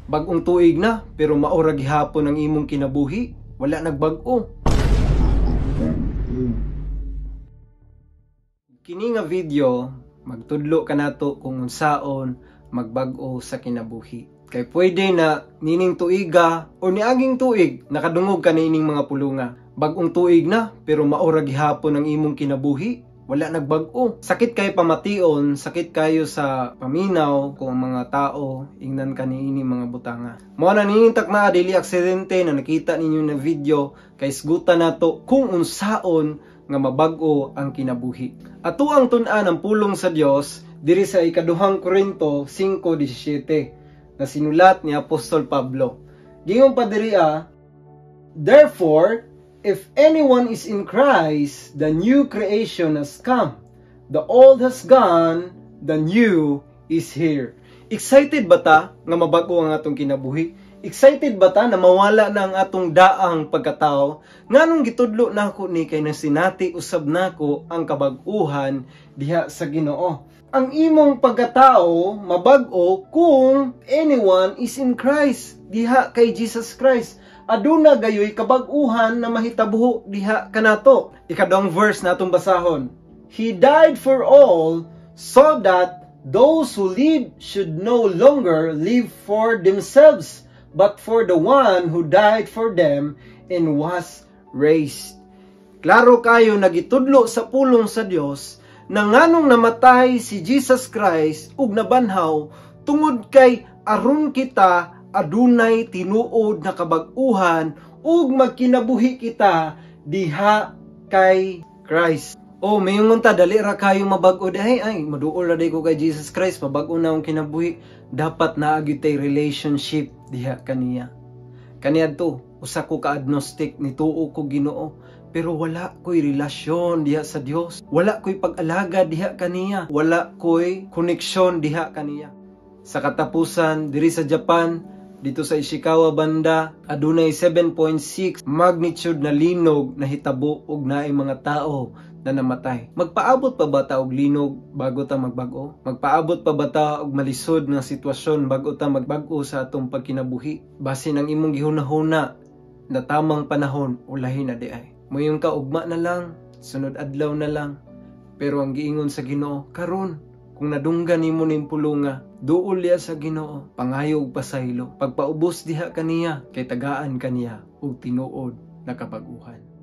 Bag-ong tuig na, pero mao ra gihapon ang imong kinabuhi, wala nagbag-o. Kini nga video, magtudlo kanato kung unsaon magbag-o sa kinabuhi. Kay pwede na nining tuiga o niaging tuig nakadungog ka niining mga pulunga. Bag-ong tuig na, pero mao ra gihapon ang imong kinabuhi, wala nagbag-o. Sakit kayo pamation, sakit kayo sa paminaw kung ang mga tao ingnan ka niini mga butanga. Mao na nining takna, dili aksidente na nakita ninyo na video, kay isgutan nato kung unsaon nga mabag-o ang kinabuhi. Ato ang tun-an ang pulong sa Dios diri sa ikaduhang Korinto 5:17 na sinulat ni Apostol Pablo. Gingon pa diri "Therefore, if anyone is in Christ, the new creation has come. The old has gone, the new is here." Excited ba ta nga mabag-o ang atong kinabuhi? Excited ba ta na mawala na ang atong daang pagkatao? Nganong gitudlo nako ni kay nasinati usab nako ang kabag-uhan diha sa Ginoo. Ang imong pagkatao mabag-o kung anyone is in Christ, diha kay Jesus Christ. Aduna gayoy kabag-uhan na mahitabo diha kanato. Ikaduhang verse na atong basahon. "He died for all so that those who live should no longer live for themselves, but for the one who died for them and was raised." Klaro kayo nagitudlo sa pulong sa Dios na nganong namatay si Jesus Christ ug nabanhaw tungod kay aron kita adunay tinuod na kabag-uhan ug magkinabuhi kita diha kay Christ. Oh, mayungon ta, dali ra kayo mabag-o ay ay maduol ra day ko kay Jesus Christ, mabag-o na akong kinabuhi. Dapat naa gyud tay relationship diha kaniya. Kaniadto, usa ko ka agnostic, nituo ko Ginoo, pero wala ko'y relasyon diha sa Dios. Wala ko'y pag-alaga diha kaniya. Wala ko'y koneksyon diha kaniya. Sa katapusan, diri sa Japan, dito sa Ishikawa banda, adunay 7.6 magnitude na linog na hitabo og naay mga tao na namatay. Magpaabot pa ba ta og linog bago ta magbag-o? Magpaabot pa ba ta og malisod nga sitwasyon bago ta magbag-o sa atong pagkinabuhi? Basin ang imong gihunahuna na tamang panahon ulahi na di ay. Moingon ka ugma na lang, sunod adlaw na lang. Pero ang giingon sa Ginoo karon, kung nadunggan nimo ning pulunga, duol diha sa Ginoo, pangayo og pasaylo, pagpaubos diha kaniya, kay tagaan kaniya og tinuod na kabag-uhan.